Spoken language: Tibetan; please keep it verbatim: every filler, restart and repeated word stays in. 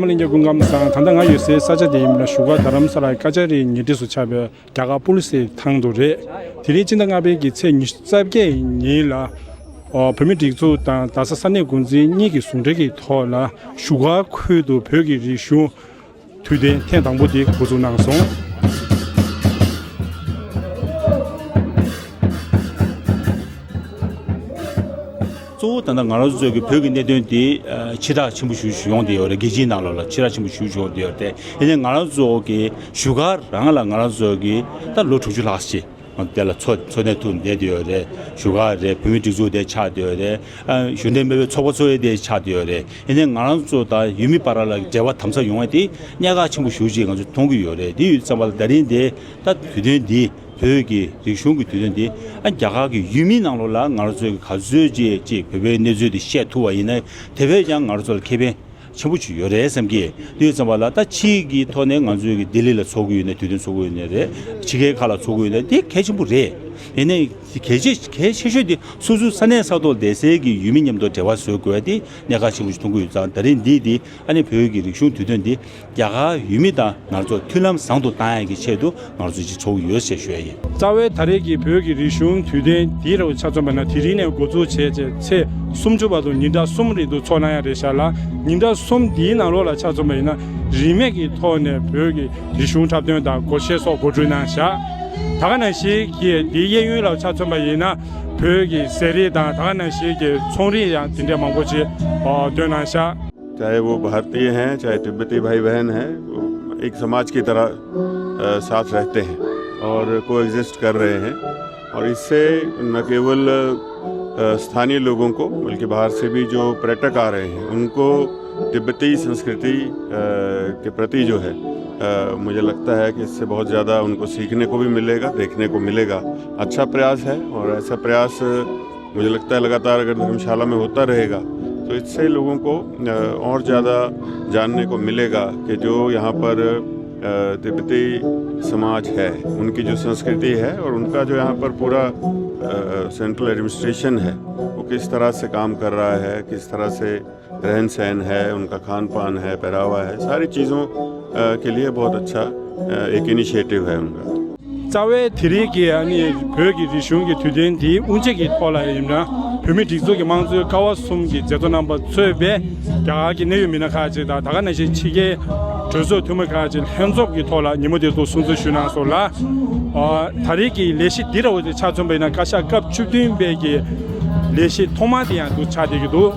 ལྷན་རྒྱས་སྐུ་ཁམས་བཟང་། ད་ལྟ་ང་ཡོད་སའི་ས་ཆ་དེ་ཡིན་ན་བཞུགས་སྒར་རྡ་རམ་ས་ལ་ཀ་ཅ་རི་ཉེ་འཁྲིས་སུ་ཆགས་པའི་རྒྱ་གར་པུ་ལི་སི་ཐང་དུ་རེད། དེ་རིང་སྤྱི་ཟླ་ལྔ་པའི་གི་ཚེས་ཉི་ཤུ་རྩ་བརྒྱད་ཉིན་ལ། ཨོ། བོད་མི་སྒྲིག་འཛུགས་དང་རྡ་ས་ས་གནས་འགོ་འཛིན་གཉིས་ཀྱི་ཟུང་འབྲེལ་གྱི་ཐོག་ལ་བཞུགས་སྒར་ཁུལ་དུ་བོད་ཀྱི་རིག་གཞུང་དུས་སྟོན་ཐེངས་དང་པོ་དེ་འགོ་འཛུགས་གནང་སོང་། གཙོ་བོ་ད་ལྟ་ང་རང་ཚོའི་གི་བོད་ཀྱི་གནད་དོན་དེ་ཨ་ཕྱི་བསྒྲགས་ཆེན་པོ་ཞིག་ཞིག་ཡོང་བསྡད་ཡོད་རེད། རྒྱལ་སྤྱིའི་ནང་ལོགས་ལ་ཕྱི་བསྒྲགས་ཆེན་པོ་ཞིག་ཞིག་ཡོང་བསྡད་ཡོད་རེད། དེ་ཡིན་ནའི་ང་རང་ཚོ་གི་བཞུགས་སྒར་རང་ལ་ང་རང་ཚོ་གི་ད་ལོ་དྲུག་ཅུ་ལྷག་ཅིག་དེ་ལ་འཚོ་འཚོ་གནས་ཐུབ་བསྡད་ཡོད་རེད། བཞུགས་སྒར་རེད། བོད་མིའི་སྒྲིག་འཛུགས་དེ་ཆགས་བསྡད་ཡོད་རེད། ཨ་གཞུང་འབྲེལ་མེད་པའི་ཚོགས་པ་ཚོ་ཡི་དེ་ཆགས་བསྡད་ཡོད་རེད། ཡིན་ནའི་ང་རང་ཚོ་དང་ཡུལ་མི་བར་ལ་འབྲེལ་བ་དམ་ཟབ་ཡོང་བ་དེ་གནད་འགག་ཆེན་པོ་ཞེ་པོ་ཅིག་ང་ཚོས་མཐོང་གི་ཡོད་རེད། དེ་ཡོད་ཙམ་པ་ལ་ད་རིང་དེ་ད་དུས་སྟོན་འདི་བོད་ཀྱི་རིག་གཞུང་གི་དུས་སྟོན་འདི་ཨ་རྒྱ་གར་གྱི་ཡུལ་མིའི་ནང་ལོགས་ལ་ང་རང་ཚོས་ག་ཚོད་ཅིག་ཅིག་བོད་པའི་གནས་ཚུལ་འདི་བཤད་ཐུབ་པ་ཡིན་ན་དེ་བས་ཀྱང་ང་རང་ཚོ་ལ་ཁེ་ཕན་ཆེན་པོ་ཅིག་ཡོད་རེད་བསམ་གྱི། དེ་ཡོད་ཙམ་པ་ལ་ད་ཕྱིའི་གི་ཐོག་ནས་ང་ཚོའི་གི་ལྡི་ལི་ལ་འཚོགས་ཀྱི་ཡོད་ན་དུས་སྟོན་འཚོགས་ཀྱི་ཡོད་ན་རེད། ཕྱི་རྒྱལ་ཁག་ལ་འཚོགས་ཀྱི་ཡོད་ན་དེ་གལ་ཆེན་པོ་རེད། ཡིན་ནའི་གལ་ཆེ་གལ་ཆེ་ཤོས་དེ་སོ་སོའི་ས་གནས་ས་ཐོག་བསྡད་སའི་གི་ཡུལ་མི་མཉམ་དུ་འབྲེལ་བ་བཟོ་དགོས་དེ་གནད་འགག་ཆེན་པོ་ཞིག་མཐོང་གི་ཡོད་ཙང་། ད་རིང་འདི་དེ་ཨ་ནི་བོད་ཀྱི་རིག་གཞུང་དུས་སྟོན་འདི་རྒྱ་གར་ཡུལ་མི་དང་ང་ཚོ་མཐུན་ལམ་བཟང་དུ་བཏང་ཡག་གི་ཆེད་དུ་ང་ཚོ་ཅིག་ཚོགས་ཀྱི་ཡོད་ཅེས་ཞུ་ཡ་ཡིན། རྩ་བའི་ད་རེས་ཀྱི་བོད་ཀྱི་རིག་གཞུང་དུས་སྟོན་འདི་རུ་ཆ་མཚོན་པ་ན་དེ་རིང་ནས་འགོ་འཛུགས་བྱས་རྗེས་ཚེས་སུམ་ཅུ་བར་དུ་ཉིན་གྲངས་གསུམ་རིང་དུ་འཚོགས་གནང་ཡ་རེད་ཤག་ལ། ཉིན་གྲངས་གསུམ་འདིའི་ནང་ལོགས་ལ་ཆ་མཚོན་པ་ཡིན་ན་རིན་མེད་ཀྱི་ཐོག་ནས་བོད་ཀྱི་རིག་གཞུང་འཁྲབ་སྟོན་དང་སྒོར་གཞས་སོགས་གོ་སྒྲིག་གནང་ཤག། ད་ག་ནང་བཞིན་གྱི་འདིའི་གཡས་གཡོན་ལ་ཆ་མཚོན་པ་ཡིན་ན་བོད་ཀྱི་ཟས་རིགས་དང་ད་ག་ནང་བཞིན་གྱི་ཚོང་རིགས་ཡང་དེ་འདྲའི་མང་པོ་ཅིག་ཨ་སྟོན་གནང་ཤག། चाहे वो भारतीय हैं, चाहे तिब्बती भाई बहन हैं, वो एक समाज की तरह, अ, साथ रहते हैं। और कोएग्जिस्ट कर रहे हैं। और इससे न केवल, अ, स्थानीय लोगों को, बल्कि बाहर से भी जो पर्यटक आ रहे हैं, उनको तिब्बती संस्कृति, अ, के प्रति जो है, अ, मुझे लगता है कि इससे बहुत ज़्यादा उनको सीखने को भी मिलेगा, देखने को मिलेगा। अच्छा प्रयास है और ऐसा प्रयास मुझे लगता है लगातार अगर धर्मशाला में होता रहेगा, तो इससे लोगों को, अ, और ज़्यादा जानने को मिलेगा कि जो यहाँ पर, अ, तिब्बती समाज है, उनकी जो संस्कृति है और उनका जो यहाँ पर पूरा, अ, सेंट्रल एडमिनिस्ट्रेशन है, वो किस तरह से काम कर रहा है, किस तरह से रहन-सहन है, उनका खान-पान है, पहरावा है, सारी चीज़ों, अ, के लिए बहुत अच्छा, अ, एक इनिशिएटिव है उनका। རྩ་བའི་དེ་རིང་གི་ཨ་ནི་བོད་ཀྱི་རིག་གཞུང་གི་དུས་སྟོན་འདིའི་དབུ་འབྱེད་ཀྱི་ཐོག་ལ་ཡིན་ན་བོད་མིའི་སྒྲིག་འཛུགས་ཀྱི་དམངས་གཙོའི་ཀ་བ་གསུམ་གྱི་མཛད་གཙོ་རྣམ་པ་གཙོས་པའི་རྒྱ་གར་གྱི་གནད་ཡོད་མི་སྣ་ཁག་ཅིག་དང་ད་ག་ནང་བཞིན་ཕྱི་རྒྱལ་གྲོས་ཚོགས་འཐུས་མི་ཁག་ཅིག་ལྷན་ཚོགས་ཀྱི་ཐོག་ལ་ཉིན་མོ་དེ་ཚོ་སྲུང་བརྩི་ཞུས་གནང་སོང་ལ། ཨ་ད་རེས་ཀྱི་ལས་གཞི་འདི་ར་བ་དེ་ཆ་མཚོན་པ་ཡིན་ན་བཀའ་ཤག་སྐབས་བཅུ་བདུན་པའི་གི་ལས་གཞི་ཐོག་མ་དེ་ཡང་འདུ་ཆགས་བསྡད་ཀྱི་འདུག།